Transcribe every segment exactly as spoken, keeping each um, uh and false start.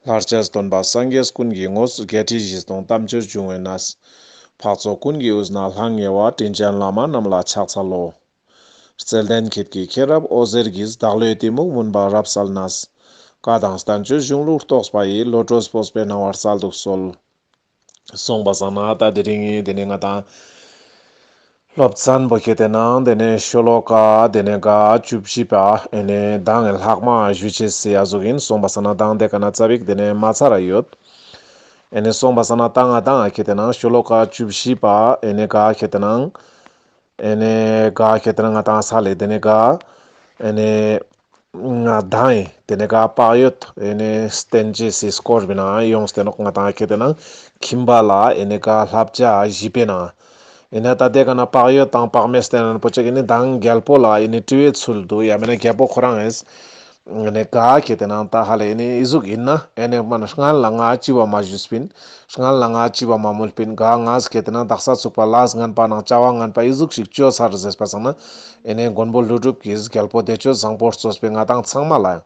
ལྷར་བཅས་སྟོན་པ་སངས་རྒྱས་ཀུན་གྱི་ངོས། བརྒྱད་ཁྲི་བཞི་སྟོང་དམ་ཆོས་འབྱུང་བའི་གནས། འཕགས་ཚོགས་ཀུན་གྱི་དབུས་ན་ལྷང་ངེ་བ། དྲིན་ཅན་བླ་མ་རྣམས་ལ་ཕྱག་འཚལ་ལོ། བརྩེ་ལྡན་ཁྱེད་ཀྱི་མཁྱེན་རབ་འོད་ཟེར་གྱིས། བདག་བློའི་གཏི་མུག་མུན་པ་རབ་བསལ་ནས། བཀའ་དང་བསྟན་བཅོས་གཞུང་ལུགས་རྟོགས་པ་ཡི། བློ་གྲོས་སྤོབས་པའི་སྣང་བ་སྩལ་དུ་གསོལ། སོང་པ་སང་ན་ད་དེ་རིང་ངི་དེ་ནེ་ང་དང་སློབ་ཚན་པོ་ཁེ་ཏེ་ནང་དེ་ནེ་ཤོ་ལོ་ཀ་དེ་ནེ་ག་བཅུ་བཞི་པ་ཨེ་ནེ་མདང་ངི་ལྷག་མ་ཞུ་ཅེས་སི་ཨ་ཟུག་ཨིན། སོང་པ་སང་ན་མདང་དེ་ཀ་ན་ཙ་པིག་དེ་ནེ་མ་ཚར་ར་ཡོད། ཨེ་ནེ་སོང་པ་སང་ན་ད་ང་དང་ཁེ་ཏེ་ནང་ཤོ་ལོ་ཀ་བཅུ་བཞི་པ་ཨེ་ནེ་ག་ཁེ་ཏེ་ནང་ཨེ་ནེ་ག་ཁེ་ཏེ་ནང་ང་དང་ས་ལེ་དེ་ནེ་ག་ཨེ་ནེ་ང་དང་ཨེ་དེ་ནེ་ག་བག་ཡོད་ཨེ་ནེ་བསྟེན་ཅེས་སི་སྐོར་བི་ནང་ཡོངས་ཏེ་ནོག། ང་དང་ཁེ་ཏེ་ནང་ཁྱིམ་པ་ལ་ཨེ་ནེ་ག་བསླབ་བྱ་བཞི་པའི་ནང་ཨེ་ནེ་ད་དེ་ཀ་ན་བག་ཡོད་དང་བག་མེད་བསྟེན་ན་པོ་ཅིག་ཨེ་ནེ་མདང་རྒྱལ་པོ་ལ་ཨེ་ནེ་དྲི་བའི་ཚུལ་དུ་ཡང་མེན་ན་རྒྱལ་པོ་ཁོ་རང་ཨེ་ཨེ་ནེ་ག་ཁེ་ཏེ་ནང་ད་ཧ་ལེ་ཨེ་ནེ་ཨི་ཟུག་ཨིན་ན་ཨེ་ནེ་མ་ན་སྔན་ལ་ང་ཅི་བ་མ་ཞུས་པིན། སྔན་ལ་ང་ཅི་བ་མ་མོལ་པིན། ག་ང་ཁེ་ཏེ་ནང་དག་ས་ཚུག་པ་ལས་ངན་པ་ནང་བྱ་བ་ངན་པ་ཨི་ཟུག་ཞིག་ཅོ་ཚར་ཟེར་པ་སང་ན་ཨེ་ནེ་མགོན་པོ་ཀླུ་སྒྲུབ་ཀྱིས་རྒྱལ་པོ་བདེ་སྤྱོད་བཟང་པོ་གཙོས་པའི་ང་དང་ཚང་མ་ལ་ཡང་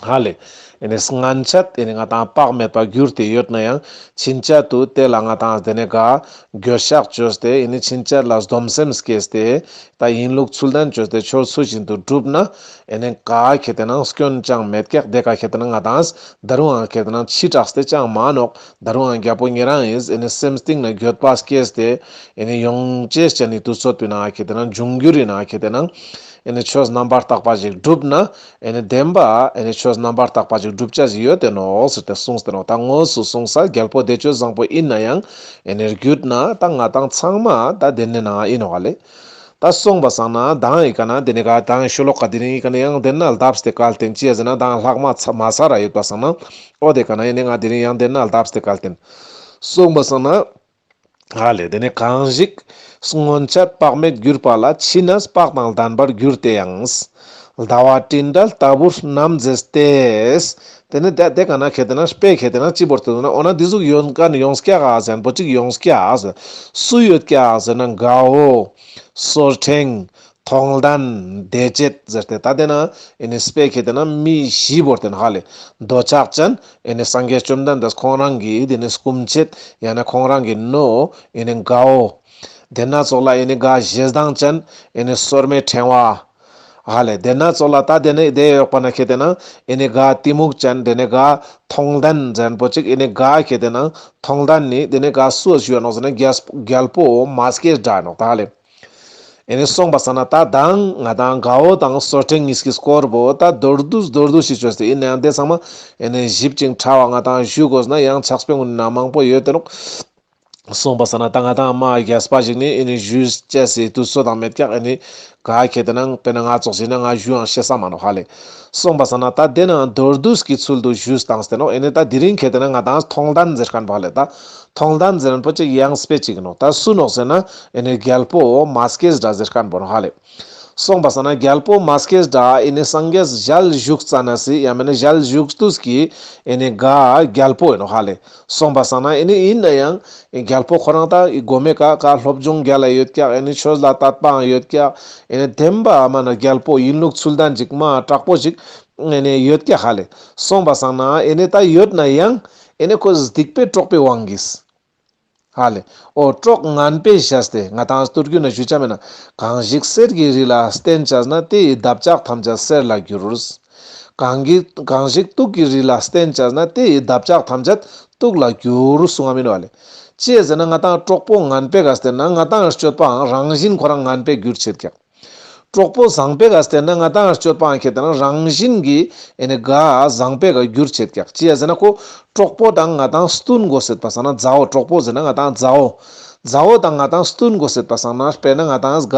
ཧ་ལེ་ཨེ་ནེ་སྔན་ཆད་ཨེ་ནེ་ང་དང་བག་མེད་པ་གྱུར་ཏེ་ཡོད་ན་ཡང་ཕྱིན་ཆད་དུ་དེ་ལ་ང་དང་དེ་ནེ་ག་འགྱོད་བཤགས་ཅོས་ཏེ་ཨེ་ནེ་ཕྱིན་ཆད་ལ་སྡོམ་སེམས་སྐྱེས་ཏེ་ད་ཡིན་ལུགས་ཚུལ་ལྡན་ཅོས་ཏེ་ཆོས་ཚུལ་བཞིན་དུ་བསྒྲུབ་ན་ཨེ་ནེ་ག་ཁེ་ཏེ་ནང་སྐྱོན་ཅང་མེད་ཀྱག། དེ་ཀ་ཁེ་ཏེ་ནང་ང་དང་ད་རུང་ཨང་ཁེ་ཏེ་ནང་ཕྱི་དྲགས་ཏེ་ཅང་མ་ནོག། ད་རུང་ཨང་རྒྱལ་པོ་ཉེ་རང་ཨིན། ཨེ་ནེ་སེམས་གཏིང་ན་འགྱོད་པ་སྐྱེས་ཏེ་ཨེ་ནེ་ཡོང་ཅེས་ཅན་ནི་དུས་ཚོད་པི་ནང་ཁེ་ཏེ་ནང་འབྱུང་འགྱུར་ཨིན་ན་ཁེ་ཏེ་ནང་ཨེ་ནེ་ཆོས་རྣམ་པར་དག་པ་ཞིག་བསྒྲུབ་ན་ཨེ་ནེ་བདེན་པ་ཨེ་ནེ་ཆོས་རྣམ་པར་དག་པ་ཞིག་བསྒྲུབ་བྱ་ཞིག་ཡོད་དེ་ནོག་ཟེར་ཏེ་གསུངས་ཏེ་ནོག། ད་དངོས་སུ་གསུངས་ས་རྒྱལ་པོ་བདེ་སྤྱོད་བཟང་པོ་ཨིན་ན་ཡང་ཨེ་ནེ་བརྒྱུད་ན་ད་ང་དང་ཚང་མ་ད་དེ་ནེ་ནང་ཨིན་ནོག་ཧ་ལེ། ད་སོང་པ་སང་ན་མདང་ཨི་ཀ་ན་དེ་ནེ་ག་མདང་ཤོ་ལོ་ཀ་དེ་རིང་ཨི་ཀ་ན་ཡང་དེ་ན་ལྡབས་ཏེ་བཀལ་ཏེན་ཅི་ཡ་ཟེར་ན་མདང་ལྷག་མ་ཚ་མ་ཚར་ར་ཡོད་པ་སང་ན་འོ་དེ་ཀ་ན་ཨི་ནེ་ང་དེ་རིང་ཡང་དེ་ན་ལྡབས་ཏེ་བཀལ་ཏེན། སོང་པ་སང་ན་ཧ་ལེ་དེ་ནེ་གང་ཞིག་སྔོན་ཆད་བག་མེད་གྱུར་པ་ལ། ཕྱི་ནས་བག་དང་ལྡན་པར་གྱུར་ཏེ་ཡང་། ཟླ་བ་སྤྲིན་བྲལ་ལྟ་བུར་རྣམ་མཛེས་ཏེ། དེ་ནེ་དེ་དེ་ཀ་ན་ཁེ་ཏེ་ན་དཔེ་ཁེ་ཏེ་ན་ཅི་བོར་ཏེ་འདུག་ན་འོ་ན་འདི་ཟུག་ཡོང་མཁན་ཡོང་སྐྱག་ག་ཟེར་ན་པོ་ཅིག་ཡོང་སྐྱག་ཟེར། སུ་ཡོད་ཀྱག་ཟེར་ན་དགའ་བོ། སོར་ཕྲེང་། མཐོང་ལྡན། བདེ་བྱེད་ཟེར་ཏེ་ད་དེ་ན་ཨི་ནེ་དཔེ་ཁེ་ཏེ་ན་མི་བཞི་བོར་ཏེ་ན་ཧ་ལེ། འདོད་ཆགས་ཅན་ཨི་ནེ་སངས་རྒྱས་བཅོམ་ལྡན་འདས་ཁོང་རང་གི་དེ་ནེ་སྐུ་མཆེད་ཡང་ན་ཁོང་རང་གི་ནོ་ཨི་ནེ་དགའ་བོ། དེ་ན་ཙོགས་ལ་ཨི་ནེ་ག་ཞེ་སྡང་ཅན་ཨི་ནེ་སོར་མོའི་ཕྲེང་བ། ཧ་ལེ་དེ་ན་ཙོགས་ལ་ད་དེ་ནེ་དེ་ཡོག་པ་ན་ཁེ་ཏེ་ན་ཨི་ནེ་ག་གཏི་མུག་ཅན་དེ་ནེ་ག་མཐོང་ལྡན་ཟེར་ན་པོ་ཅིག་ཨི་ནེ་ག་ཁེ་ཏེ་ན་མཐོང་ལྡན་ནི་དེ་ནེ་ག་སུ་ཞུ་ཡ་ནོག་ཟེར་ན་རྒྱལ་རྒྱལ་པོ་མ་སྐྱེས་དགྲ་ནོག་ད་ཧ་ལེ། ཨི་ནེ་སོང་པ་སང་ན་ད་མདང་ང་དང་དགའ་བོ་དང་སོར་ཕྲེང་གཉིས་ཀྱི་སྐོར་བོ་ད་མདོར་བསྡུས་མདོར་བསྡུས་ཤིག་ཅོས་ཏེ་ཨི་ནེ་ཡང་དེ་ཚང་མ་ཨི་ནེ་ཞིབ་ཅིང་ཕྲ་བ་ང་དང་ཞུ་དགོས་ན་ཡང་ཕྱག་དཔེ་གུན་ན་མང་པོ་ཡོད་དེ་ནོག། སོང་པ་སང་ན་ད་ང་དང་མ་རྒྱས་པ་ཞིག་ནི་ཨི་ནེ་ཞུ་ཅེས་སི་དུས་ཚོད་དང་མེད་ཀྱག། ཨི་ནེ་ག་ཁེ་ཏེ་ན་དཔེར་ན་ང་ཙོགས་ཞིག་ན་ང་ཞུའང་ཤེས་ས་མ་ནོག་ཧ་ལེ། སོང་པ་སང་ན་ད་དེ་ན་མདོར་བསྡུས་ཀྱི་ཚུལ་དུ་ཞུས་བཏང་སྟེ་ནོག། ཨི་ནེ་ད་དེ་རིང་ཁེ་ཏེ་ན་ང་དང་མཐོང་ལྡན་ཟེར་མཁན་བོ་ཧ་ལེ་ད། མཐོང་ལྡན་ཟེར་མཁན་པོ་ཅིག་ཡང་དཔེ་ཅིག་ནོག། ད་སུ་ནོག་ཟེར་ན་ཨི་ནེ་རྒྱལ་པོ་མ་སྐྱེས་དགྲ་ཟེར་མཁན་བོ་ནོག་ཧ་ལེ། སོང་པ་སང་ན་རྒྱལ་པོ་མ་སྐྱེས་དགྲ་ཨི་ནེ་སངས་རྒྱས་ཞལ་བཞུགས་ཙ་ན་སི་ཡང་མེན་ན་ཞལ་བཞུགས་དུས་ཀྱི་ཨི་ནེ་ག་རྒྱལ་པོ་ཨིན་ནོག་ཧ་ལེ། སོང་པ་སང་ན་ཨི་ནེ་ཨིན་ན་ཡང་རྒྱལ་པོ་ཁོ་རང་ད་ཨི་གོ་མེ་ཀ་ཀ་སློབ་སྦྱོང་རྒྱལ་ལ་ཡོད་ཀྱག། ཨི་ནེ་ཆོས་ལ་དད་པའང་ཡོད་ཀྱག། ཨི་ནེ་བདེན་པ་མ་ན་རྒྱལ་པོ་ཡིན་ལུགས་ཚུལ་ལྡན་ཅིག་མ་དྲག་པོ་ཞིག་ཨི་ནེ་ཡོད་ཀྱག་ཧ་ལེ། སོང་པ་སང་ན་ཨི་ནེ་ད་ཡོད་ན་ཡང་ཨི་ནེ་ཁོ་སྡིག་པའི་གྲོགས་པའི་དབང་གིས། ཧ་ལེ། འོ་གྲོགས་ངན་པས་བྱས་ཏེ་ང་དང་སྟོད་རྒྱུད་ན་ཞུ་ཆ་མེད་ན། གང་ཞིག་གསེར་གྱི་རི་ལ་བརྟེན་བྱས་ན། དེ་ཡི་འདབ་ཆགས་ཐམས་ཅད་གསེར་ལ་འགྱུར། གང་གི་གང་ཞིག་དུག་གི་རི་ལ་བརྟེན་བྱས་ན། དེ་ཡི་འདབ་ཆགས་ཐམས་ཅད་དུག་ལ་འགྱུར་གསུང་ང་མིན་ནོག་ཧ་ལེ། ཅི་ཟེར་ན་ང་དང་གྲོགས་པོ་ངན་པའི་ག་བརྟེན་ན་ང་དང་སྤྱོད་པའང་རང་བཞིན་ཁོ་རང་ངན་པའི་འགྱུར་ཆེད་ཀྱག། གྲོགས་པོ་བཟང་པོའི་ག་བརྟེན་ན་ང་དང་སྤྱོད་པའང་ཁེ་ཏེ་ན་རང་བཞིན་གྱི་ཨི་ནེ་ག་བཟང་པོའི་ག་འགྱུར་ཆེད་ཀྱག། ཅི་ཡ་ཟེར་ན་ཁོ་གྲོགས་པོ་དང་ང་དང་བསྟུན་དགོས་ཟེར་པ་སང་ན་མཛའ་བོ། གྲོགས་པོ་ཟེར་ན་ང་དང་མཛའ་བོ། མཛའ་བོ་དང་ང་དང་བསྟུན་དགོས་ཟེར་པ་སང་ན་དཔེར་ན་ང་དང་ག་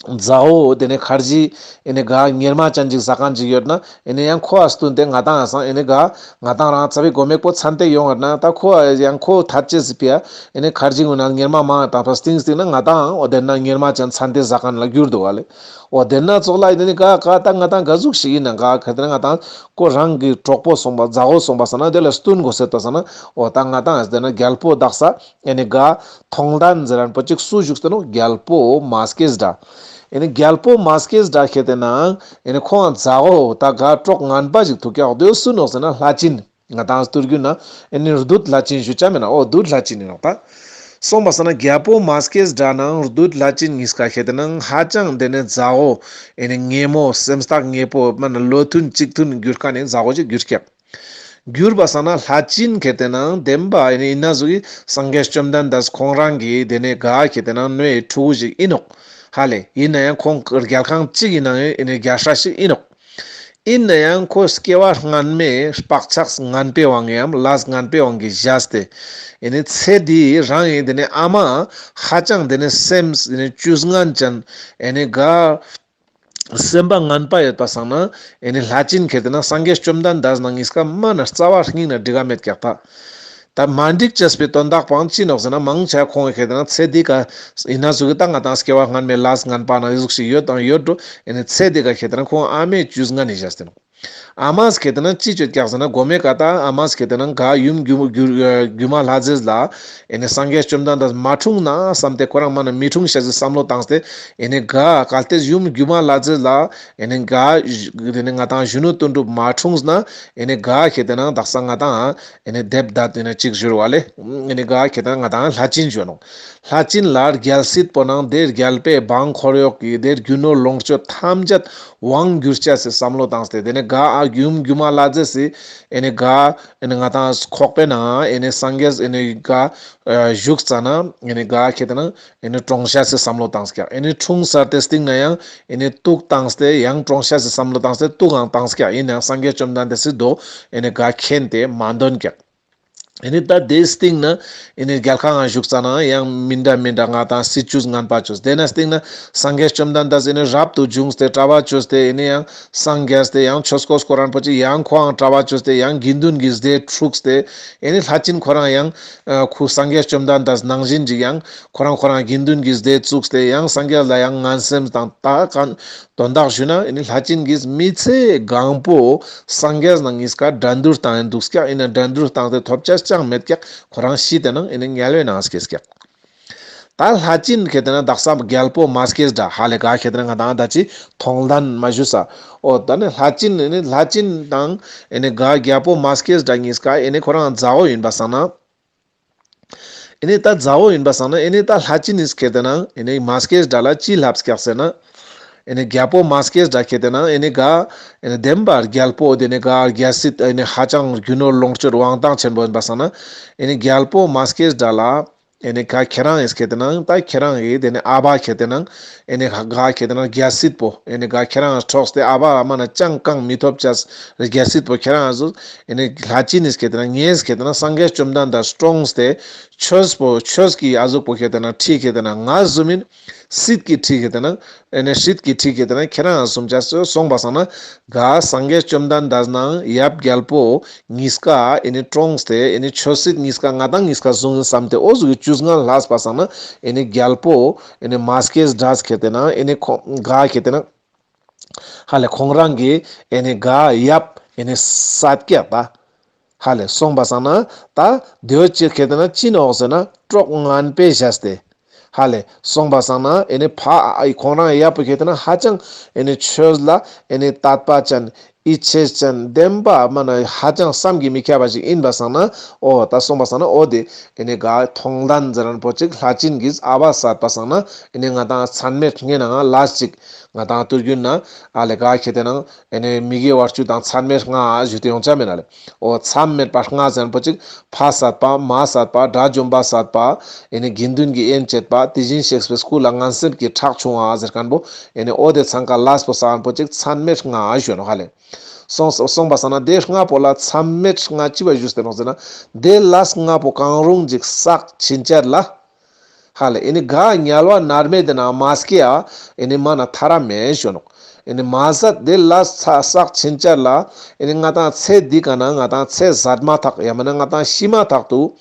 མཛའ་བོ་དེ་ནེ་ཁར་ཇི་ཨི་ནེ་ག་གཉེར་མ་ཅན་ཅིག་ཟ་མཁན་ཅིག་ཡོད་ན་ཨི་ནེ་ཡང་ཁོ་ཨ་བསྟུན་ཏེ་ང་དང་ཨ་སང་ཨི་ནེ་ག་ང་དང་རང་ཚ་བའི་གོ་མེག་པོ་ཚན་ཏེ་ཡོང་ཡོད་ན་ད་ཁོ་ཨ་ཡང་ཁོ་ཐད་ཅེས་སི་ཕི་ཡ་ཨི་ནེ་ཁར་ཇི་གུན་ན་གཉེར་མ་མང་དང་ཕ་སྟིང་སྟིང་ན་ང་དང་འོ་དེ་ན་གཉེར་མ་ཅན་ཚན་ཏེ་ཟ་མཁན་ལ་འགྱུར་འདུག་ག་ལེ། འོ་དེ་ན་ཙོགས་ལ་ཨེ་ནི་ག་ག་ད་ང་ཏང་ག་ཟུག་ཞིག་ཡིན་ན་ག་ག་དེ་ན་ང་ཏང་ཁོ་རང་གི་གྲོགས་པོ་སོང་པ་མཛའ་བོ་སོང་པ་སང་ན་དེ་ལ་བསྟུན་དགོས་ཟེར་ཏོ་སང་ན། འོ་ད་ང་ཏང་དེ་ན་རྒྱལ་པོ་དག་ས་ཨེ་ནི་ག་མཐོང་ལྡན་ཟེར་རན་པོ་ཅིག་སུ་བཞུགས་ཏེ་ནོག། རྒྱལ་པོ་མ་སྐྱེས་དགྲ། ཨེ་ནི་རྒྱལ་པོ་མ་སྐྱེས་དགྲ་ཁེ་དེ་ན་ཨེ་ནི་ཁོང་མཛའ་བོ་ད་ག་གྲོགས་ངན་པ་ཞིག་ཐུག་ཀྱག། དེ་སུ་ནོག་ཟེར་ན་ལྷ་སྦྱིན། ང་ཏང་སྟོད་རྒྱུད་ན་ཨེ་ནི་བདུད་ལྷ་སྦྱིན་ཞུ་ཆ་མེད་ན། འོ་བདུད་ལྷ་སྦྱིན་ཡིན་ནོག་ད། སོང་པ་སང་ན་རྒྱལ་པོ་མ་སྐྱེས་དགྲ་ནང་བདུད་ལྷ་སྦྱིན་གཉིས་ཀ་ཁེ་དེ་ན་ཧ་ཅང་དེ་ནི་མཛའ་བོ་ཨེ་ནི་ཉེ་མོ་སེམས་ཐག་ཉེ་པོ་མ་ན་བློ་མཐུན་གཅིག་མཐུན་གྱུར་མཁན་ནི་མཛའ་བོ་ཅིག་གྱུར་ཀྱག། གྱུར་པ་སང་ན་ལྷ་སྦྱིན་ཁེ་དེ་ན་བདེན་པ་ཨེ་ནི་ཡིན་ན་ཟུག་གི་སངས་རྒྱས་བཅོམ་ལྡན་འདས་ཁོང་རང་གི་དེ་ནི་ག་ཁེ་དེ་ན་ནོའི་ཕྲུ་གུ་ཞིག་ཡིན་ནོག། ཧ་ལེ་ཡིན་ན་ཡང་ཁོང་རྒྱལ་ཁང་གཅིག་ཡིན་ན་ཡང་ཨེ་ནི་རྒྱལ་སྲས་ཞིག་ཡིན་ནོག། ཡིན་ན་ཡང་ཁོ་སྐྱེ་བ་སྔན་མའི་བག་ཆགས་ངན་པའི་དབང་གིས་ཡང་ལས་ངན་པའི་དབང་གིས་བཞག་སྟེ་ཨེ་ནི་ཚེ་འདི་རང་གི་དེ་ནི་ཨ་མ་ཧ་ཅང་དེ་ནི་སེམས་དེ་ནི་བཅུད་ངན་ཅན་ཨེ་ནི་ག་སེམས་པ་ངན་པ་ཡོད་པ་སང་ན་ཨེ་ནི་ལྷ་སྦྱིན་ཁེ་དེ་ན་སངས་རྒྱས་བཅོམ་ལྡན་འདས་ནང་གཉིས་ཀ་མ་ན་རྩ་བ་ཉིད་ན་འགྲིག་ག་མེད་ཀྱག་ད། ད་མ་འགྲིག་ཅེས་པའི་དོན་དག་པོའང་ཅི་ནོག་ཟེར་ན་མང་ཆེ་ཁོང་གི་ཁེ་དེ་ན་ཚེ་འདི་ཀ་ཡིན་ན་ཟུག་གི་ད་ང་ཏང་སྐྱེ་བ་སྔན་མའི་ལས་ངན་པ་ན་ཟུག་ཞིག་ཡོད་དང་ཡོད་འགྲོ། ཨེ་ནི་ཚེ་འདི་ཀ་ཁེ་དེ་ན་ཁོང་ཨ་མའི་བཅུད་ངན་ནི་བཞག་སྟེ་ནོག། ཨ་མས་ཁེ་དེ་ན་ཅི་བཅོས་ཀྱག་ཟེར་ན་གོ་མའི་ཀ་ད་ཨ་མས་ཁེ་དེ་ན་ག་ཡུམ་སྒྱུ་སྒྱུ་སྒྱུ་མ་ལྷ་མཛེས་ལ་ཨེ་ནི་སངས་རྒྱས་བཅོམ་ལྡན་འདས་མ་འཁྲུངས་ན་བསམ་སྟེ་ཁོ་རང་མ་ན་མི་འཁྲུངས་ཤག་ཟེར་བསམ་བློ་བཏང་སྟེ་ཨེ་ནི་ག་གལ་ཏེ་ཡུམ་སྒྱུ་མ་ལྷ་མཛེས་ལ་ཨེ་ནི་ག་དེ་ནི་ང་ཏང་གཞོན་ནུ་དོན་གྲུབ་མ་འཁྲུངས་ན་ཨེ་ནི་ག་ཁེ་དེ་ན་དག་ས་ང་ཏང་ཨེ་ནི་སྡེབ་ད་དེ་ནི་གཅིག་བཞུར་བ་ལེ། ཨེ་ནི་ག་ཁེ་དེ་ན་ང་ཏང་ལྷ་སྦྱིན་བཞུར་ནོག། ལྷ་སྦྱིན་ལ་རྒྱལ་སྲིད་པོ་ནང་དེ་རྒྱལ་པོའི་འབངས་འཁོར་གཡོག་གི་དེ་རྒྱུ་ནོར་ལོངས་སྤྱོད་ཐམས་ཅད་དབང་བསྒྱུར་ཅེས་སི་བསམ་བློ་བཏང་སྟེ་དེ་ནི་ག་ཨ་ཡུམ་སྒྱུ་མ་ལྷ་མཛེས་སི་ཨེ་ནི་ག་ཨེ་ནི་ང་ཏང་ཁོག་པའི་ནང་ཨེ་ནི་སངས་རྒྱས་ཨེ་ནི་ག་བཞུགས་ཙ་ན་ཨེ་ནི་ག་ཁེ་དེ་ན་ཨེ་ནི་གྲོངས་ཤེས་སི་བསམ་བློ་བཏང་ཀྱག། ཨེ་ནི་འཁྲུངས་ཚར་ཏེ་སྟིང་ན་ཡང་ཨེ་ནི་དུག་བཏང་སྟེ་ཡང་གྲོངས་ཤེས་སི་བསམ་བློ་བཏང་སྟེ་དུག་ཡང་བཏང་ཀྱག། ཡིན་ནའང་སངས་རྒྱས་བཅོམ་ལྡན་འདས་སི་མདོ་ཨེ་ནི་ག་མཁྱེན་ཏེ་མ་འདོན་ཀྱག། ཨེ་ནི་ད་དེའི་སྟིང་ན་ཨེ་ནི་རྒྱལ་ཁང་ང་བཞུགས་ཙ་ན་ཡང་མི་འདྲ་མི་འདྲ་ང་ཏང་སྲིད་བྱུས་ངན་པ་བཅོས། དེ་ན་སྟིང་ན་སངས་རྒྱས་བཅོམ་ལྡན་འདས་ཨེ་ནི་རབ་ཏུ་བྱུང་སྟེ་གྲྭ་པ་བཅོས་ཏེ་ཨེ་ནི་ཡང་སངས་རྒྱས་ཏེ་ཡང་ཆོས་སྐོར་སྐོར་རན་པོ་ཅིག་ཡང་ཁོའང་གྲྭ་པ་བཅོས་ཏེ་ཡང་དགེ་འདུན་གྱི་སྡེ་འཁྲུགས་ཏེ་ཨེ་ནི་ལྷ་སྦྱིན་ཁོ་རང་ཡང་ཁོ་སངས་རྒྱས་བཅོམ་ལྡན་འདས་ནང་བཞིན་ཅིག་ཡང་ཁོ་རང་ཁོ་རང་དགེ་འདུན་གྱི་སྡེ་བཙུགས་ཏེ་ཡང་སངས་རྒྱས་ལ་ཡང་ངན་སེམས་དང་ད་གང་དོན་དག་ཞུ་ན་ཨེ་ནི་ལྷ་སྦྱིན་གྱིས་མི་ཚེ་གང་པོ་སངས་རྒྱས་ནང་གཉིས་ཀ་འགྲན་བསྡུར་བཏང་ཡིན་འདུག་ཀྱག། ཡིན་ན་འགྲན་བསྡུར་བཏང་སྟེ་ཐོབ་ཅེས་ཅང་མེད་ཀྱག། ཁོ་རང་ཤི་སྟེ་ནང་ཨེ་ནི་དམྱལ་བའི་ནང་སྐྱེས་ཀྱག། ད་ལྷ་སྦྱིན་ཁེ་དེ་ན་དག་ས་རྒྱལ་པོ་མ་སྐྱེས་དགྲ་ཧ་ལེ་ག་ཁེ་དེ་ན་ང་ཏང་ད་ཅི་མཐོང་ལྡན་མ་ཞུ་ས། འོ་ད་ནི་ལྷ་སྦྱིན་ཨེ་ནི་ལྷ་སྦྱིན་དང་ཨེ་ནི་ག་རྒྱལ་པོ་མ་སྐྱེས་དགྲ་གཉིས་ཀ་ཨེ་ནི་ཁོ་རང་མཛའ་བོ་ཡིན་པ་སང་ན། ཨེ་ནི་ད་མཛའ་བོ་ཡིན་པ་སང་ན་ཨེ་ནི་ད་ལྷ་སྦྱིན་ནི་ཁེ་དེ་ན་ཨེ་ནི་མ་སྐྱེས་དགྲ་ལ་ཅི་ལབ་ཀྱག་ཟེར་ན། ཨེ་ནི་རྒྱལ་པོ་མ་སྐྱེས་དགྲ་ཁེ་དེ་ན་ཨེ་ནི་ག་ཨེ་ནི་བདེན་པ་རྒྱལ་པོ་དེ་ནི་ག་རྒྱལ་སྲིད་ཨེ་ནི་ཧ་ཅང་རྒྱུ་ནོར་ལོངས་སྤྱོད་དབང་ཐང་ཆེན་པོ་ཡིན་པ་སང་ན་ཨེ་ནི་རྒྱལ་པོ་མ་སྐྱེས་དགྲ་ལ་ཨེ་ནི་ག་ཁྱེད་རང་ཨེ་ཁེ་དེ་ན་ད་ཁྱེད་རང་གི་དེ་ནི་ཨ་བ་ཁེ་དེ་ན་ཨེ་ནི་ག་ཁེ་དེ་ན་རྒྱལ་སྲིད་པོ་ཨེ་ནི་ག་ཁྱེད་རང་འཕྲོགས་ཏེ་ཨ་བ་ཨ་མ་ན་ཅང་གང་མི་ཐོབ་ཅེས་རྒྱལ་སྲིད་པོ་ཁྱེད་རང་ཟུག་ཨེ་ནི་ལྷ་སྦྱིན་ནི་ཁེ་དེ་ན་ངས་ཁེ་དེ་ན་སངས་རྒྱས་བཅོམ་ལྡན་འདས་གྲོངས་ཏེ་ཆོས་པོ་ཆོས་ཀྱི་ཨ་ཟུག་པོ་ཁེ་དེ་ན་ཁྲི་ཁེ་དེ་ན་ང་བཟུང་མིན། སྲིད་ཀྱི་ཁྲི་ཁེ་དེ་ན་ཨེ་ནི་སྲིད་ཀྱི་ཁྲི་ཁེ་དེ་ན་ཁྱེད་རང་བཟུང་ཅེས་སོང་པ་སང་ན་ག་སངས་རྒྱས་བཅོམ་ལྡན་འདས་ནང་ཡབ་རྒྱལ་པོ་གཉིས་ཀ་ཨེ་ནི་གྲོངས་ཏེ་ཨེ་ནི་ཆོས་སྲིད་གཉིས་ཀ་ང་ཏང་གཉིས་ཀ་བཟུང་ཡིན་བསམ་སྟེ་འོ་ཟུག་གི་བཅུ་ལྔ་ལྷག་པ་སང་ན་ཨེ་ནི་རྒྱལ་པོ་ཨེ་ནི་མ་སྐྱེས་དགྲ་ཁེ་དེ་ན་ཨེ་ནི་ཁོ་ག་ཁེ་དེ་ན་ཧ་ལེ་ཁོང་རང་གི་ཨེ་ནི་ག་ཡབ་ཨེ་ནི་བསད་ཀྱག་ད། ཧ་ལེ་སོང་པ་སང་ན་ད་དེའོ་ཅི་ཁེ་དེ་ན་ཅི་ནོག་ཟེར་ན་གྲོགས་ངན་པས་བཞག་སྟེ། ཧ་ལེ་སོང་པ་སང་ན་ཨེ་ནི་ཕ་ཨ་ཁོང་རང་ཡབ་པོ་ཁེ་དེ་ན་ཧ་ཅང་ཨེ་ནི་ཆོས་ལ་ཨེ་ནི་དད་པ་ཅན་ཡིད་ཆེས་ཅན་བདེན་པ་མ་ན་ཧ་ཅང་བསམ་གྱིས་མི་ཁྱབ་པ་ཞིག་ཡིན་པ་སང་ན་འོ་ད་སོང་པ་སང་ན་འོ་དེ་ཨེ་ནི་ག་མཐོང་ལྡན་ཟེར་རན་པོ་ཅིག་ལྷ་སྦྱིན་གྱིས་ཨ་བ་བསད་པ་སང་ན་ཨེ་ནི་ང་ཏང་ཚད་མེད་ལྔའི་ནང་ལ་ཅིག་ང་ཏང་དུས་རྒྱུན་ན་ཨ་ལེ་ག་ཁེ་དེ་ན་ཨེ་ནི་མི་དགེ་བ་བཅུ་དང་ཚད་མེད་ལྔ་ཞུ་སྟེ་ཡོང་ཆ་མེད་ན་ལེ། འོ་མཚམས་མེད་པ་ལྔ་ཟེར་རན་པོ་ཅིག་ཕ་བསད་པ་མ་བསད་པ་དགྲ་བཅོམ་པ་བསད་པ་ཨེ་ནི་དགེ་འདུན་གྱི་དབྱེན་བྱེད་པ་དེ་བཞིན་གཤེགས་པའི་སྐུ་ལ་ངན་སེམས་ཀྱི་ཁྲག་ཕྱུང་བ་ཟེར་མཁན་པོ་ཨེ་ནི་འོ་དེ་ཚང་ཀ་ལས་པོ་བསད་རན་པོ་ཅིག་མཚམས་མེད་ལྔ་ཞུ་ནོག་ཧ་ལེ། སོང་སོང་པ་སང་ན་དེ་ལྔ་པོ་ལ་མཚམས་མེད་ལྔ་ཅི་བ་ཞུས་ཏེ་ནོག་ཟེར་ན་དེ་ལས་ལྔ་པོ་གང་རུང་ཅིག་བསགས་ཕྱིན་ཆད་ལ། ཧ་ལེ་ཨེ་ནི་ག་དམྱལ་བ་མནར་མེད་དེ་ན་མ་སྐྱེ་ཡ་ཨེ་ནི་མ་ན་ཐར་ར་མེད་ཞུ་ནོག། ཨེ་ནི་མ་ཟད་དེ་ལས་ཚ་བསགས་ཕྱིན་ཆད་ལ་ཨེ་ནི་ང་ཏང་ཚེ་འདི་ཀ་ན་ང་ཏང་ཚེ་ཟད་མ་ཐག་ཡང་མིན་ན་ང་ཏང་ཤི་མ་ཐག་ཏུ་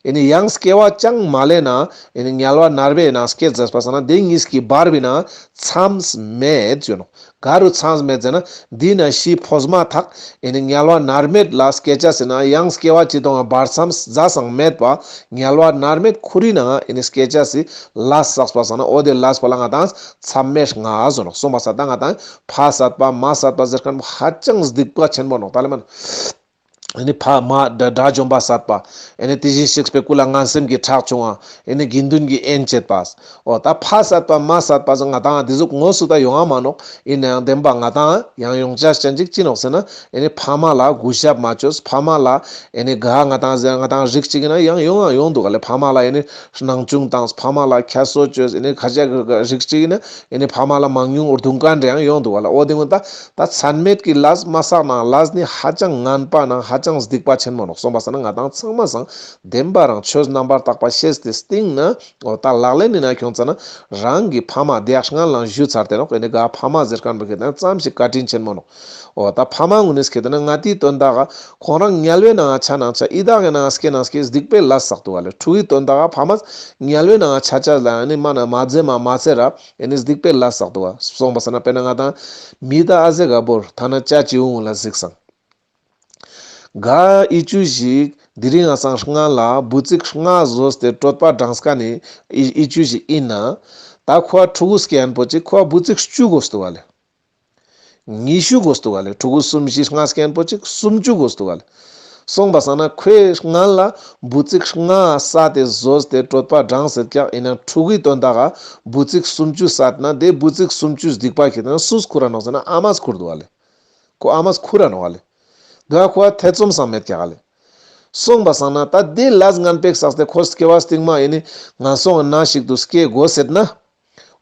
ཨེ་ནི་ཡང་སྐྱེ་བ་ཅང་མ་ལེན་ན་ཨེ་ནི་དམྱལ་བ་ནར་མའི་ནང་སྐྱེ་ཟེར་པ་སང་ན་དེ་གཉིས་ཀྱི་བར་བའི་ནང་མཚམས་མེད་ཟེར་ནོག་ག་རུ་མཚམས་མེད་ཟེར་ན། འདི་ན་ཤི་འཕོས་མ་ཐག་ཨེ་ནི་དམྱལ་བ་ནར་མེད་ལ་སྐྱེ་ཅེས་ཟེར་ན་ཡང་སྐྱེ་བ་ཅི་དང་བར་མཚམས་ཟ་སང་མེད་པ་དམྱལ་བ་ནར་མེད་ཁོ་རའི་ནང་ཨེ་ནི་སྐྱེ་ཅེས་སི་ལས་བསགས་པ་སང་ན་འོ་དེ་ལས་པོ་ལ་ང་དང་མཚམས་མེད་ལྔ་ཟེར་ནོག་སོང་པ་སང་ན་ད་ང་དང་ཕ་བསད་པ་མ་བསད་པ་ཟེར་མཁན་ཧ་ཅང་སྡིག་པ་ཆེན་མོ་ནོག་ད་ལེ་མན། ཨེ་ནི་ཕ་མ་དགྲ་དགྲ་བཅོམ་པ་བསད་པ། ཨེ་ནི་དེ་བཞིན་གཤེགས་པའི་སྐུ་ལ་ངན་སེམས་ཀྱི་ཁྲག་ཕྱུང་བ། ཨེ་ནི་དགེ་འདུན་གྱི་དབྱེན་བྱེད་པ། འོ་ད་ཕ་བསད་པ་མ་བསད་པ་ཟེར་ང་དང་དེ་ཟུག་དངོས་སུ་ད་ཡོང་ང་མ་ནོག་ཡིན་ནའང་བདེན་པ་ང་དང་ཡང་ཡོང་ཅེས་ཅན་ཅིག་ཅི་ནོག་ཟེར་ན། ཨེ་ནི་ཕ་མ་ལ་གུས་ཞབས་མ་བཅོས། ཕ་མ་ལ་ཨེ་ནི་ག་ང་དང་ཟེར་ང་དང་རིགས་ཅིག་ཡིན་ན་ཡང་ཡོང་ང་ཡོང་འདུག་ག་ལེ། ཕ་མ་ལ་ཨེ་ནི་སྣང་ཆུང་བཏང་། ཕ་མ་ལ་ཁྱད་གསོད་བཅོས། ཨེ་ནི་ཁ་ཤས་རིགས་ཅིག་ཡིན་ན་ཨེ་ནི་ཕ་མ་ལ་མང་ཉུང་རྡུང་མཁན་རེ་ཡང་ཡོང་འདུག་ག་ལེ། འོ་དེ་ཀུན་ད་ད་མཚམས་མེད་ཀྱི་ལས་མ་བསགས་ན་ལས་ནི་ཧ་ཅང་ངན་པ་ནང་ཧ་ཅང་སྡིག་པ་ཆེན་མོ་ནོག་སོང་པ་སང་ན་ང་དང་ཚང་མ་སང་བདེན་པ་རང་ཆོས་རྣམ་པར་དག་པ་ཤེས་ཏེ་སྟིང་ན་འོ་ད་ལག་ལེན་ནི་ན་ཁྱོང་ཙ་ན་རང་གི་ཕ་མ་དེ་ཡག་སྔན་ལ་ཞུ་ཚར་ཏེ་ནོག་ཨེ་ནི་ག་ཕ་མ་ཟེར་མཁན་པོ་ཁེ་ཏེ་ན་ཙམ་ཞིག་བཀའ་དྲིན་ཆེན་མོ་ནོག་འོ་ད་ཕ་མ་ངུ་ནིས་ཁེ་ཏེ་ན་ང་དེའི་དོན་དག་ག་ཁོང་རང་དམྱལ་བའི་ནང་ཆ་ནང་ཆ་ཡི་དྭགས་ཀྱི་ནང་སྐྱེ་ནང་སྐྱེ་སྡིག་པའི་ལས་བསགས་འདུག་ག་ལེ། ཕྲུ་གུའི་དོན་དག་ག་ཕ་མ་དམྱལ་བའི་ནང་ཆ་ཆ་ལ་ཨེ་ནི་མ་ན་མ་ཟེ་མ་མ་ཚེ་ར། ཨེ་ནི་སྡིག་པའི་ལས་བསགས་འདུག་ག་སོང་པ་སང་ན་དཔེར་ན་ང་དང་མི་ད་ཨ་ཟེ་ག་བོར་ཐ་ན་ཅ་ཅི་འུ་ལ་གཟིགས་སང་། ག་ཨི་ཅུ་ཞིག་དེ་རིང་ང་སང་སྔ་ལ་འབུ་ཚིག་ལྔ་ཟོས་ཏེ་གྲོད་པ་འགྲངས་ཀ་ནི་ཨི་ཨི་ཅུ་ཞིག་ཡིན་ན། ད་ཁོ་ཕྲུ་གུ་སྐྱེ་ཡན་པོ་ཅིག་ཁོ་འབུ་ཚིག་བཅུ་དགོས་འདུག་ག་ལེ། ཉི་ཤུ་དགོས་འདུག་ག་ལེ། ཕྲུ་གུ་གསུམ་བཞི་ལྔ་སྐྱེ་ཡན་པོ་ཅིག་སུམ་ཅུ་དགོས་འདུག་ག་ལེ། སོང་པ་སང་ན་ཁོའི་སྔ་ལ་འབུ་ཚིག་ལྔ་བསད་དེ་ཟོས་ཏེ་གྲོད་པ་འགྲངས་ཟེར་ཀྱག་ཡིན་ན་ཕྲུ་གུའི་དོན་དག་ག་འབུ་ཚིག་སུམ་ཅུ་བསད་ན་དེ་འབུ་ཚིག་སུམ་ཅུ་སྡིག་པ་ཁེ་ཏེ་ན་སུས་ཁུར་ར་ནོག་ཟེར་ན་ཨ་མས་ཁུར་འདུག་ག་ལེ། ཁོ་ཨ་མས་ཁུར་ར་ནོག་ག་ལེ། དེ་བ་ཁོ་ཐེ་ཚོམ་སང་མེད་ཀྱག་ག་ལེ། སོང་པ་སང་ན་ད་དེ་ལས་ངན་པ་བསགས་ཏེ་ཁོ་སྐྱེ་བ་སྟིང་མ་ཡིན་ནི་ང་སོང་ན་ཞིག་ཏུ་སྐྱེ་དགོས་ཟེར་ན།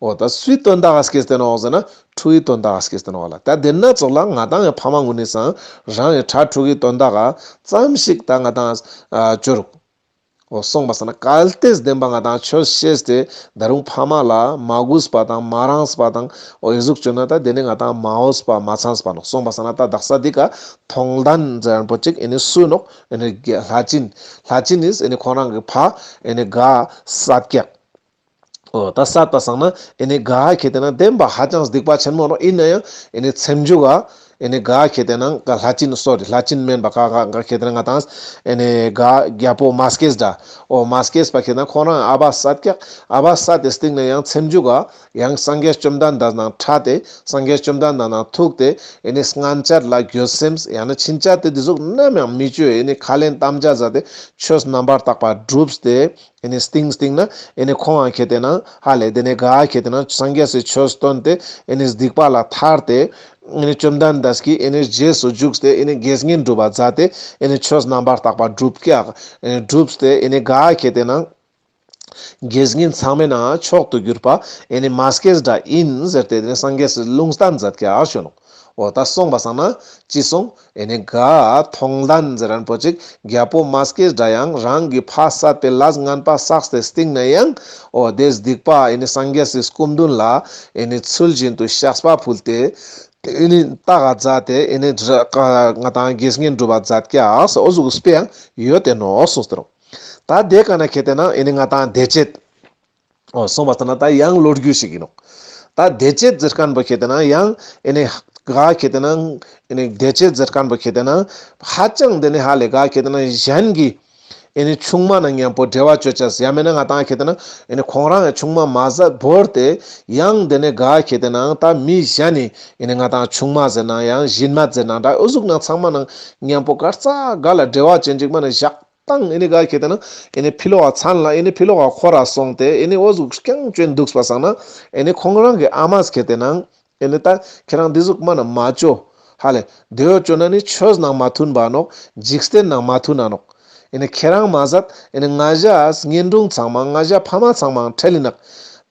འོ་ད་སུའི་དོན་དག་ག་སྐྱེས་ཏེ་ནོག་ཟེར་ན་ཕྲུ་གུའི་དོན་དག་ག་སྐྱེས་ཏེ་ནོག་ལ། ད་དེ་ན་ཙོགས་ལ་ང་དང་ཡང་ཕ་མ་ངུ་ནི་སང་རང་ཡང་ཕྲུ་གུའི་དོན་དག་ག་ཙམ་ཞིག་ད་ང་དང་ཨ་ཅོ་རུག་འོ་སོང་པ་སང་ན་གལ་ཏེ་བདེན་པ་ང་དང་ཆོས་ཤེས་ཏེ་ད་རུང་ཕ་མ་ལ་མ་གུས་པ་དང་མ་རངས་པ་དང་འོ་ཨི་ཟུག་ཅོ་ན་ད་དེ་ནི་ང་དང་མ་འོས་པ་མ་ཚངས་པ་ནོག་སོང་པ་སང་ན་ད་དག་ས་འདི་ཀ་མཐོང་ལྡན་ཟེར་ཡན་པོ་ཅིག་ཨེ་ནི་སུ་ནོག་ཨེ་ནི་ལྷ་སྦྱིན་ལྷ་སྦྱིན་ནི་ཨེ་ནི་ཁོང་རང་གི་ཕ་ཨེ་ནི་ག་བསད་ཀྱག་འོ་ད་བསད་པ་སང་ན་ཨེ་ནི་ག་ཁེ་ཏེ་ན་བདེན་པ་ཧ་ཅང་སྡིག་པ་ཆེན་མོ་ནོག་ཡིན་ན་ཡང་ཨེ་ནི་ཚེམ་ཇུག་ག་ཨེ་ནི་ག་ཁེ་ཏེ་ན་ག་ལྷ་སྦྱིན་སོ་རི་ལྷ་སྦྱིན་མེན་པ་ག་ག་ག་ཁེ་ཏེ་ན་ང་དང་ཨེ་ནི་ག་རྒྱལ་པོ་མ་སྐྱེས་དགྲ་འོ་མ་སྐྱེས་པ་ཁེ་ཏེ་ན་ཁོང་རང་ཨ་བ་བསད་ཀྱག་ཨ་བ་བསད་དེ་སྟིང་ན་ཡང་ཚེམ་ཇུག་ག་ཡང་སངས་རྒྱས་བཅོམ་ལྡན་འདས་ནང་ཕྲད་དེ་སངས་རྒྱས་བཅོམ་ལྡན་འདས་ནང་ཐུག་སྟེ་ཨེ་ནི་སྔན་ཆད་ལ་འགྱོད་སེམས་ཡང་ན་ཕྱིན་ཆད་དེ་དེ་ཟུག་ནམ་ཡང་མི་ཅོ་ཨེ་ནི་ཁས་ལེན་དམ་བཅའ་མཛད་དེ་ཆོས་རྣམ་པར་དག་པ་བསྒྲུབས་ཏེ། ཨེ་ནི་སྟིང་སྟིང་ན་ཨེ་ནི་ཁོང་ང་ཁེ་ཏེ་ན་ཧ་ལེ་དེ་ནི་ག་ཁེ་ཏེ་ན་སངས་རྒྱས་སི་ཆོས་སྟོན་ཏེ་ཨེ་ནི་སྡིག་པ་ལ་ཐར་ཏེ་ཨེ་ནི་བཅོམ་ལྡན་འདས་ཀྱི་ཨེ་ནི་རྗེས་སུ་འཇུག་སྟེ་ཨེ་ནི་དགེ་བསྙེན་སྒྲུབ་པ་མཛད་དེ་ཨེ་ནི་ཆོས་རྣམ་པར་དག་པ་སྒྲུབ་ཀྱག་ཨེ་ནི་སྒྲུབས་ཏེ་ཨེ་ནི་ག་ཁེ་ཏེ་ན་དགེ་བསྙེན་ཚང་མའི་ནང་མཆོག་ཏུ་གྱུར་པ་ཨེ་ནི་མ་སྐྱེས་དགྲ་ཡིན་ཟེར་ཏེ་ཨེ་ནི་སངས་རྒྱས་སི་ལུང་བསྟན་མཛད་ཀྱག་ཞུ་ནོག་འོ་ད་སོང་པ་སང་ན་ཅི་སོང་། ཨེ་ནི་ག་མཐོང་ལྡན་ཟེར་ཡན་པོ་ཅིག་རྒྱལ་པོ་མ་སྐྱེས་དགྲ་ཡང་རང་གི་ཕ་བསད་པའི་ལས་ངན་པ་བསགས་ཏེ་སྟིང་ན་ཡང་འོ་དེ་སྡིག་པ་ཨེ་ནི་སངས་རྒྱས་སི་སྐུ་མདུན་ལ་ཨེ་ནི་ཚུལ་བཞིན་དུ་བཤགས་པ་ཕུལ་ཏེ་ཨེ་ནི་ལྟ་ག་མཛད་དེ་ཨེ་ནི་ང་དང་དགེ་བསྙེན་སྒྲུབ་པ་མཛད་ཀྱག་འོ་ཟུག་སྤེ་ཡང་ཡོད་དེ་ནོག་གསུངས་ཏེ་རུང་། ད་དེ་ཀ་ན་ཁེ་ཏེ་ན་ཨེ་ནི་ང་དང་བདེ་བྱེད། འོ་སོང་པ་སང་ན་ད་ཡང་ལོ་རྒྱུས་ཤིག་ཡིན་ནོག་ད་བདེ་བྱེད་ཟེར་མཁན་པོ་ཁེ་ཏེ་ན་ཡང་ཨེ་ནི་ག་ཁེ་ཏེ་ན་ཨེ་ནི་བདེ་བྱེད་ཟེར་མཁན་པོ་ཁེ་ཏེ་ན་ཧ་ཅང་དེ་ནི་ཧ་ལེ་ག་ཁེ་ཏེ་ན་གཞན་གྱི་ཨེ་ནི་ཆུང་མ་ན་མཉམ་པོ་འབྲེལ་བ་ཅོ་ཅེས་ཡང་མེན་ན་ང་དང་ཁེ་ཏེ་ན་ཨེ་ནི་ཁོང་རང་ཆུང་མ་མ་ཟད་བོར་ཏེ་ཡང་དེ་ནི་ག་ཁེ་ཏེ་ན་ད་མི་གཞན་ནི་ཨེ་ནི་ང་དང་ཆུང་མ་ཟེར་ན་ཡང་གཞིས་མེད་ཟེར་ན་འདྲ་འོ་ཟུག་ན་ཚང་མ་ན་མཉམ་པོ་གར་ཙ་ག་ལ་འབྲེལ་བ་ཅན་ཅིག་མ་ན་བཞག་དང་ཨེ་ནི་ག་ཁེ་ཏེ་ན་ཨེ་ནི་ཕི་ལོག་ག་མཚན་ལ་ཨེ་ནི་ཕི་ལོག་ག་འཁོར་ར་སོང་སྟེ་ཨེ་ནི་འོ་ཟུག་རྐྱང་བཅོན་འདུག་པ་སང་ན་ཨེ་ནི་ཁོང་རང་གི་ཨ་མས་ཁེ་ཏེ་ན་ཨེ་ནི་ད་ཁྱེད་རང་འདི་ཟུག་མ་ན་མ་ཅོ། ཧ་ལེ་དེ་བོ་ཅོ་ན་ནི་ཆོས་ནང་མ་མཐུན་པ་ནོག་འཇིག་རྟེན་ནང་མ་མཐུན་ན་ནོག་ཨེ་ནི་ཁྱེད་རང་མ་ཟད་ཨེ་ནི་ང་ཞའི་གཉེན་དྲུང་ཚང་མ་ང་ཞའི་ཕ་མ་ཚང་མ་ཁྲེལ་ལི་ནག་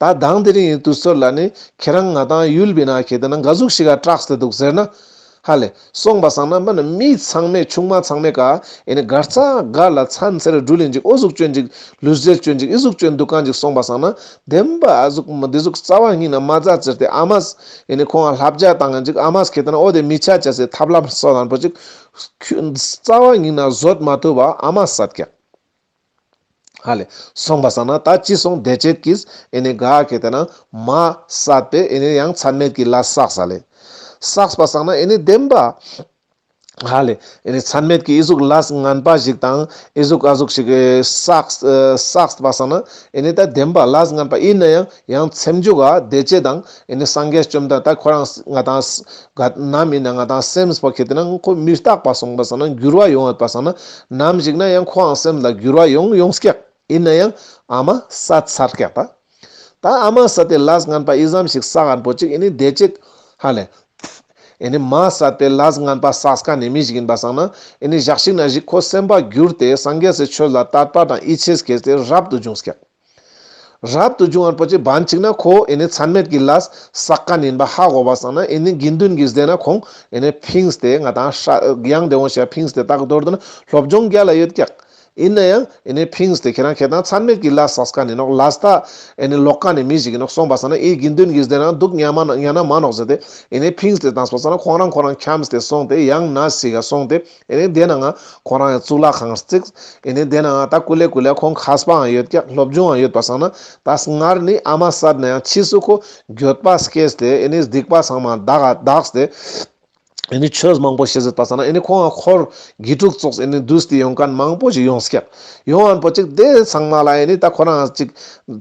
ད་དང་དེ་རིང་ཡིན་དུས་ཚོད་ལ་ནི་ཁྱེད་རང་ང་དང་ཡུལ་བི་ན་ཁེ་ཏེ་ན་ག་ཟུག་ཞིག་ག་སྐྲག་སྟེ་འདུག་ཟེར་ན། ཧ་ལེ། སོང་པ་སང་ན་མ་ན་མི་ཚང་མའི་ཆུང་མ་ཚང་མའི་ཀ་ཨེ་ནི་གར་ཙ་ག་ལ་མཚན་ཚེ་རེ་འགྲུལ་ཡིན་ཅིག་འོ་ཟུག་བཅོན་ཅིག་ལུས་འབྲེལ་བཅོན་ཅིག་ཨི་ཟུག་བཅོན་འདུག་གང་ཅིག་སོང་པ་སང་ན་བདེན་པ་ཨ་ཟུག་མ་འདི་ཟུག་རྩ་བ་ཉིད་ན་མ་མཛད་ཟེར་ཏེ་ཨ་མས་ཨེ་ནི་ཁོང་ལ་བསླབ་བྱ་བཏང་ཡིན་ཅིག་ཨ་མས་ཁེ་ཏེ་ན་འོ་དེ་མི་ཆ་ཅེས་སི་ཐབས་ལམ་སོ་དང་པོ་ཅིག་རྩ་བ་ཉིད་ན་བཟོད་མ་ཐུབ་པ་ཨ་མས་བསད་ཀྱག་ཧ་ལེ། སོང་པ་སང་ན་ད་ཅི་སོང་། བདེ་བྱེད་ཀྱིས་ཨེ་ནི་ག་ཁེ་ཏེ་ན་མ་བསད་པའི་ཨེ་ནི་ཡང་མཚམས་མེད་ཀྱི་ལས་བསགས་ས་ལེ། བསགས་པ་སང་ན་ཨེ་ནི་བདེན་པ། ཧ་ལེ། ཨེ་ནི་མཚམས་མེད་ཀྱི་ཨི་ཟུག་ལས་ངན་པ་ཞིག་དང་ཨི་ཟུག་ཨ་ཟུག་ཞིག་བསགས་བསགས་པ་སང་ན་ཨེ་ནི་ད་བདེན་པ་ལས་ངན་པ་ཡིན་ན་ཡང་ཡང་ཚེ་མཇུག་ག་བདེ་བྱེད་དང་ཨེ་ནི་སངས་རྒྱས་བཅོམ་ལྡན་འདས་ད་ཁོ་རང་ང་དང་ག་ནམ་ཡིན་ན་ང་དང་སེམས་པོ་ཁེ་ཏེ་ན་ཁོ་མི་རྟག་པ་སོང་པ་སང་ན་འགྱུར་བ་ཡོང་ཡོད་པ་སང་ན་ནམ་ཞིག་ན་ཡང་ཁོའང་སེམས་ལ་འགྱུར་བ་ཡོང་ཡོང་སྐྱག་ཡིན་ན་ཡང་ཨ་མ་བསད་ཚར་སྐྱག་ད། ད་ཨ་མ་བསད་དེ་ལས་ངན་པ་ཨི་ཙམ་ཞིག་བསགས་ཨན་པོ་ཅིག་ཨེ་ནི་བདེ་བྱེད་ཧ་ལེ། ཨེ་ནི་མ་བསད་པའི་ལས་ངན་པ་བསགས་མཁན་ནི་མི་ཞིག་ཡིན་པ་སང་ན་ཨེ་ནི་ཞག་ཞིག་ན་ཞིག་ཁོ་སེམས་པ་འགྱུར་ཏེ་སངས་རྒྱས་སི་ཆོས་ལ་དད་པ་དང་ཡིད་ཆེས་སྐྱེས་ཏེ་རབ་ཏུ་བྱུང་སྐྱག་རབ་ཏུ་བྱུང་ཨན་པོ་ཅིག་བན་ཅིག་ན་ཁོ་ཨེ་ནི་མཚམས་མེད་ཀྱི་ལས་བསགས་མཁན་ཡིན་པ་ཧ་གོ་བ་སང་ན་ཨེ་ནི་དགེ་འདུན་གྱི་སྡེ་ན་ཁོང་ཨེ་ནི་ཕིངས་ཏེ་ང་དང་ཡང་དེ་འོང་ཞེས་ཕིངས་ཏེ་ད་མདོར་བསྡུ་ན་སློབ་སྦྱོང་རྒྱལ་ལ་ཡོད་ཀྱག་ཡིན་ན་ཡང་ཨེ་ནི་ཕིངས་ཏེ་ཁྱེད་རང་ཁྱེད་རང་མཚམས་མེད་ཀྱི་ལས་བསགས་མཁན་ཡིན་ནོག་ལས་ད་ཨེ་ནི་ལོག་མཁན་ནི་མི་ཞིག་ཡིན་ནོག་སོང་པ་སང་ན་ཨེ་དགེ་འདུན་གྱི་སྡེ་ན་འདུག་ཉན་མ་ཉན་ན་མ་ནོག་ཟེར་ཏེ་ཨེ་ནི་ཕིངས་ཏེ་བཏང་སོང་པ་སང་ན་ཁོང་རང་ཁོང་རང་འཁྱམས་ཏེ་སོང་སྟེ་ཡང་ན་ཞིག་ག་སོང་སྟེ་ཨེ་ནི་དེ་ན་ང་ཁོང་རང་ཡང་གཙུག་ལག་ཁང་བརྩིགས། ཨེ་ནི་དེ་ན་ང་ད་ཀུ་ལེ་ཀུ་ལེ་ཁོང་མཁས་པའང་ཡོད་ཀྱག་སློབ་སྦྱོང་ཡང་ཡོད་པ་སང་ན་ད་སྔར་ནི་ཨ་མ་བསད་ན་ཡང་ཕྱིས་སུ་ཁོ་འགྱོད་པ་སྐྱེས་ཏེ་ཨེ་ནི་སྡིག་པ་ཚང་མ་དག་དག་སྟེ། ཨེ་ནི་ཆོས་མང་པོ་ཤེས་ཟེར་པ་སང་ན་ཨེ་ནི་ཁོང་ང་འཁོར་དགེ་ཕྲུག་ཚོགས་ཨེ་ནི་འདུས་ཏེ་ཡོང་མཁན་མང་པོ་ཞིག་ཡོང་སྐྱག་ཡོང་ཨན་པོ་ཅིག་དེ་ཚང་མ་ལ་ཨེ་ནི་ད་ཁོ་རང་ཅིག་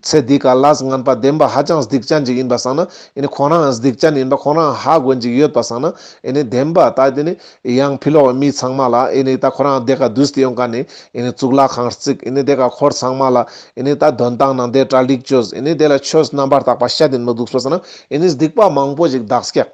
ཚེ་འདི་ཀ་ལས་ངན་པ་བདེན་པ་ཧ་ཅང་སྡིག་ཅན་ཅིག་ཡིན་པ་སང་ན་ཨེ་ནི་ཁོ་རང་སྡིག་ཅན་ཡིན་པ་ཁོ་རང་ཧ་གོ་ཅིག་ཡོད་པ་སང་ན་ཨེ་ནི་བདེན་པ་ད་དེ་ནི་ཡང་ཕི་ལོག་མི་ཚང་མ་ལ་ཨེ་ནི་ད་ཁོ་རང་དེ་ཀ་འདུས་ཏེ་ཡོང་མཁན་ནི་ཨེ་ནི་གཙུག་ལག་ཁང་བརྩིགས། ཨེ་ནི་དེ་ཀ་འཁོར་ཚང་མ་ལ་ཨེ་ནི་ད་དོན་ཏང་ནང་དེ་གྲ་སྒྲིག་བཅོས། ཨེ་ནི་དེ་ལ་ཆོས་རྣམ་པར་དག་པ་བཤད་དེ་མི་འདུག་པ་སང་ན་ཨེ་ནི་སྡིག་པ་མང་པོ་ཞིག་དག་སྐྱག་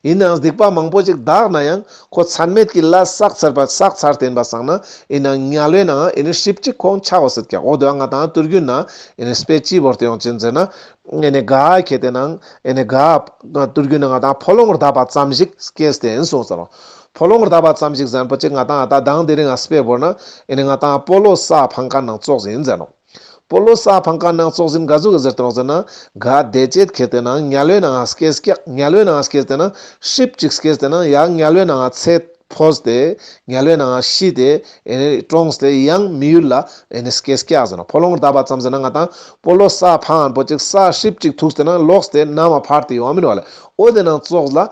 ཡིན་ནའང་སྡིག་པ་མང་པོ་ཅིག་དག་ན་ཡང་ཁོ་མཚམས་མེད་ཀྱི་ལས་བསགས་ཚར་བ་བསགས་ཚར་ཏེ་ཡིན་པ་སང་ན་ཡིན་ནའང་དམྱལ་བའི་ནང་ཨེ་ནི་ཧྲིབ་ཅིག་ཁོང་ཆ་གོས་ཟེར་ཀྱག་འོ་དེ་བ་ང་དང་དུས་རྒྱུན་ན་ཨེ་ནི་དཔེ་ཅི་བོར་ཏེ་ཡོང་ཅེན་ཟེར་ན་ཨེ་ནི་ག་ཁེ་ཏེ་ནང་ཨེ་ནི་ག་དུས་རྒྱུན་ན་ང་དང་ཕོ་ལོང་རྡབ་པ་ཙམ་ཞིག་སྐྱེས་ཏེ་ཡིན་སོང་ཟེར་རོ། ཕོ་ལོང་རྡབ་པ་ཙམ་ཞིག་ཟེར་ན་པོ་ཅིག་ང་དང་ད་དང་དེ་རིང་ང་དཔེ་བོར་ན་ཨེ་ནི་ང་དང་སྤོ་ལོ་ས་ཕང་ཁན་ནང་ཙོགས་ཡིན་ཟེར་རོ། སྤོ་ལོ་ས་ཕང་ཁན་ནང་ཙོགས་ཡིན་ག་ཟུག་གི་ཟེར་ཏེ་ནོག་ཟེར་ན། ག་བདེ་བྱེད་ཁེ་ཏེ་ནང་དམྱལ་བའི་ནང་སྐྱེས་ཀྱག་དམྱལ་བའི་ནང་སྐྱེས་ཏེ་ན་ཧྲིབ་ཅིག་སྐྱེས་ཏེ་ན་ཡང་དམྱལ་བའི་ནང་ཚེ་འཕོས་ཏེ་དམྱལ་བའི་ནང་ཤི་སྟེ་ཨེ་ནི་གྲོངས་ཏེ་ཡང་མི་ཡུལ་ལ་ཨེ་ནི་སྐྱེས་ཀྱག་ཟེར་ན། ཕོ་ལོང་རྡབ་པ་ཙམ་ཟེར་ན་ང་དང་སྤོ་ལོ་ས་ཕང་ཁན་པོ་ཅིག་ས་ཧྲིབ་ཅིག་ཐུག་སྟེ་ན་ལོག་སྟེ་ནམ་མ་ཕར་ཏེ་ཡོང་མིན་བ་ལེ། འོ་དེ་ནང་ཙོགས་ལ།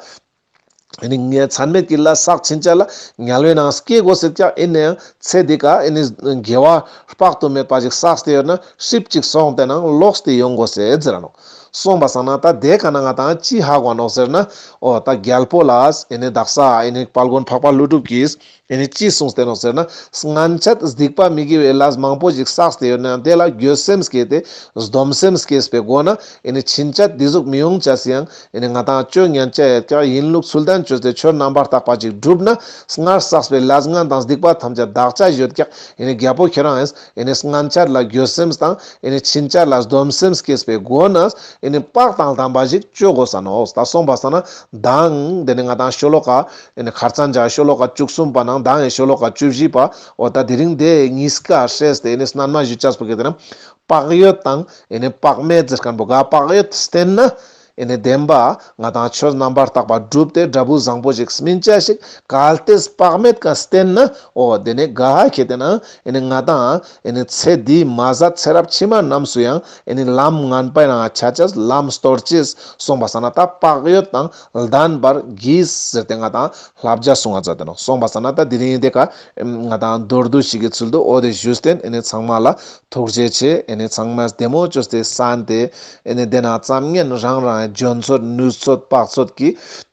ཨེ་ནི་ངས་མཚམས་མེད་ཀྱི་ལས་བསགས་ཕྱིན་ཆད་ལ་དམྱལ་བའི་ནང་སྐྱེ་དགོས་ཟེར་ཀྱག་ཡིན་ནའང་ཚེ་འདི་ཀ་ཨེ་ནི་དགེ་བ་དཔག་ཏུ་མེད་པ་ཞིག་བསགས་ཏེ་ཡོད་ན་ཧྲིབ་ཅིག་སོང་སྟེ་ནང་ལོག་སྟེ་ཡོང་དགོས་ཟེར་ཟེར་ར་ནོག་སོང་པ་སང་ན་ད་དེ་ཀ་ན་ང་དང་ཅི་ཧ་གོ་ནོག་ཟེར་ན། འོ་ད་རྒྱལ་པོ་ལ་ཨེ་ནི་དག་ས་ཨེ་ནི་དཔལ་མགོན་འཕགས་པ་ཀླུ་སྒྲུབ་ཀྱིས་ཨེ་ནི་ཅི་གསུངས་ཏེ་ནོག་ཟེར་ན། སྔན་ཆད་སྡིག་པ་མི་དགེ་བའི་ལས་མང་པོ་ཞིག་བསགས་ཏེ་ཡོད་ན་དེ་ལ་འགྱོད་སེམས་སྐྱེས་ཏེ་སྡོམ་སེམས་སྐྱེས་པའི་སྒོ་ན་ཨེ་ནི་ཕྱིན་ཆད་འདི་ཟུག་མི་ཡོང་ཅེས་སི་ཡང་ཨེ་ནི་ང་དང་ཅོ་ཉན་ཅེས་ཡོད་ཀྱག་ཡིན་ལུགས་ཚུལ་ལྡན་བཅོས་ཏེ་ཆོས་རྣམ་པར་དག་པ་ཅིག་བསྒྲུབས་ན། སྔར་བསགས་པའི་ལས་ངན་དང་སྡིག་པ་ཐམས་ཅད་དག་ཅེས་ཡོད་ཀྱག་ཨེ་ནི་རྒྱལ་པོ་ཁྱེད་རང་ཨེ་ནི་སྔན་ཆད་ལ་འགྱོད་སེམས་དང་ཨེ་ནི་ཕྱིན་ཆད་ལ་སྡོམ་སེམས་སྐྱེས་པའི་སྒོ་ནས་ཨེ་ནི་བག་དང་ལྡན་པ་ཞིག་བཅོ་དགོས་ས་ནོག་ད་སོང་པ་སང་ན་མདང་དེ་ནི་ང་དང་ཤོ་ལོ་ཀ་ཨེ་ནི་ཁར་ཚང་ཇ་ཤོ་ལོ་ཀ་བཅུ་གསུམ་པ་ནང་མདང་ཨེ་ཤོ་ལོ་ཀ་བཅུ་བཞི་པ་འོ་ད་དེ་རིང་དེ་གཉིས་ཀ་ཧྲེས་ཏེ་ཨེ་ནི་སྣན་མ་ཞུ་ཅེས་པོ་གི་དེ་ན་བག་ཡོད་དང་ཨེ་ནི་བག་མེད་ཟེར་མཁན་པོ་ག་བག་ཡོད་བསྟེན་ན། ཨེ་ནི་བདེན་པ་ང་དང་ཆོས་རྣམ་པར་དག་པ་བསྒྲུབས་ཏེ་འབྲས་བུ་བཟང་པོ་ཞིག་སྨིན་ཅེས་ཤིག་གལ་ཏེ་བག་མེད་ཀ་བསྟེན་ན་འོ་དེ་ནི་ག་ཁེ་ཏེ་ན་ཨེ་ནི་ང་དང་ཨེ་ནི་ཚེ་འདི་མ་ཟད་ཚེ་རབས་ཕྱི་མ་རྣམས་སུ་ཡང་ཨེ་ནི་ལམ་ངན་པའི་ནང་ཆ་ཅེས་ལམ་སྟོར་ཅེས་སོང་པ་སང་ན་ད་བག་ཡོད་དང་ལྡན་པར་གྱིས་ཟེར་ཏེ་ང་དང་བསླབ་བྱ་གསུང་ང་མཛད་དེ་ནོག་སོང་པ་སང་ན་ད་དེ་རིང་དེ་ཀ་ང་དང་མདོར་བསྡུས་ཤིག་གི་ཚུལ་དུ་འོ་དེ་ཞུས་ཏེ་ཨེ་ནི་ཚང་མ་ལ་ཐུགས་རྗེ་ཆེ། ཨེ་ནི་ཚང་མས་བདེ་མོ་བཅོས་ཏེ་གསན་ཏེ་ཨེ་ནི་དེ་ན་ཙམ་ངན་རང་རང་འཇོན་ཚོད་ནུས་ཚོད་དཔག་ཚོད་ཀྱིས་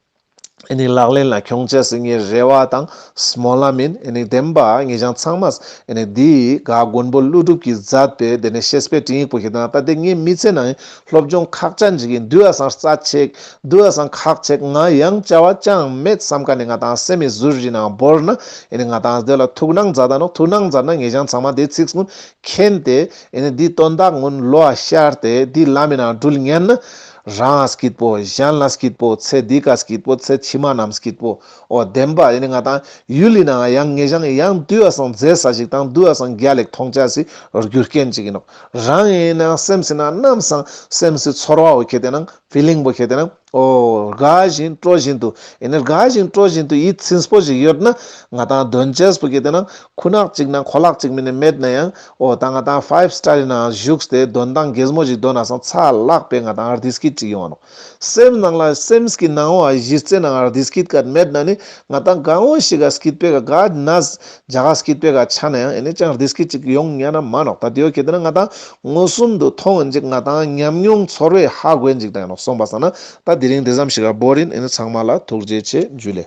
ཨེ་ནི་ལག་ལེན་ལ་ཁྱོང་ཅེས་སི་ངའི་རེ་བ་དང་སྨོན་ལམ་ཡིན། ཨེ་ནི་བདེན་པ་ངེད་ཅག་ཚང་མས་ཨེ་ནི་འདི་ག་མགོན་པོ་ཀླུ་སྒྲུབ་ཀྱིས་མཛད་པའི་དེ་ནི་བཤེས་པའི་སྤྲིངས་ཡིག་པོ་ཁེ་ཏེ་ན་ད་དེ་ངའི་མི་ཚེ་ནང་སློབ་སྦྱོང་ཁག་ཅན་ཞིག་ཡིན། དུས་ཡ་སང་རྩ་ཆེ། དུས་ཡ་སང་ཁག་ཆེ། ང་ཡང་བྱ་བ་ཅང་མེད་བསམ་མཁན་ནི་ང་དང་སེམས་མི་ཟུར་བཞི་ནང་བོར་ན་ཨེ་ནི་ང་དང་དེ་ལ་ཐུགས་སྣང་མཛད་ད་ནོག་ཐུགས་སྣང་མཛད་ན་ངེད་ཅག་ཚང་མ་དེ་ཚིག་གུན་མཁྱེན་ཏེ་ཨེ་ནི་འདི་དོན་དག་གུན་བློ་ལ་ཤར་ཏེ་འདི་ལམ་མི་ནང་འགྲུལ་ཉན་ན་ རང་ང་སྐྱིད་པོ། གཞན་ལ་སྐྱིད་པོ། ཚེ་འདི་ཀ་སྐྱིད་པོ། ཚེ་ཕྱི་མ་རྣམས་སྐྱིད་པོ། འོ་བདེན་པ་ཨེ་ནི་ང་ཏང་ཡུལ་ལི་ནང་ཡང་ངེས་ཤེས་ཡང་དུས་ཡ་སང་མཛེས་ས་ཞིག་དང་དུས་ཡ་སང་རྒྱལ་ལེགས་མཐོང་ཆ་སི་རྒྱུ་རྐྱེན་ཅིག་ཨིན་ནོག། རང་ཨེ་ནང་སེམས་སི་ནང་ནམ་སང་སེམས་སི་ཚོར་བ་འོ་ཁེ་ཏེ་ནང་ཕི་ལིང་པོ་ཁེ་ཏེ་ནང་འོ་དགའ་བཞིན་སྤྲོ་བཞིན་དུ་ཨེ་ནི་དགའ་བཞིན་སྤྲོ་བཞིན་དུ་ཡིད་ཚིམས་པོ་ཞིག་ཡོད་ན་ང་ཏང་དོན་ཅེས་པོ་ཁེ་ཏེ་ནང་ཁུ་ནག་ཅིག་ནང་ཁོ་ལག་ཅིག་མིན་ནི་མེད་ན་ཡང་འོ་ད་ང་ཏང་ཕའིབ་སི་ཊར་ནང་བཞུགས་ཏེ་དོན་དང་གེས་མོ་ཞིག་དོན་ན་སང་ཚ་ལག་པའི་ང་ཏང་བདེ་སྐྱིད་ཅིག་ཡོང་ང་ནོག། སེམས་ནང་ལ་སེམས་ཀྱི་ནང་བ་གཞི་རྩའི་ནང་བདེ་སྐྱིད་ཀ་མེད་ན་ནི་ང་ཏང་གང་བོ་ཞིག་ག་སྐྱིད་པོའི་ག་ག་ན་ཇ་ག་སྐྱིད་པོའི་ག་ཆ་ན་ཡང་ཨེ་ནི་ཅང་བདེ་སྐྱིད་ཅིག་ཡོང་ཉན་ན་མ་ནོག། ད་དེའོ་ཁེ་ཏེ་ན་ང་ཏང་མངོན་སུམ་དུ་མཐོང་ཨིན་ཅིག་ང་ཏང་ཉམས་མྱོང་ཚོར་བའི་ཧ་གོ་ཨིན་ཅིག་ད་ཡང་ནོག། སོང་པ་སང་ན་ད་དེ་རིང་དེ་ཙམ་ཞིག་ག་བོར་ཨིན། ཨེ་ནི་ཚང་མ་ལ་ཐུགས་རྗེ་ཆེ། འཇུ་ལེ།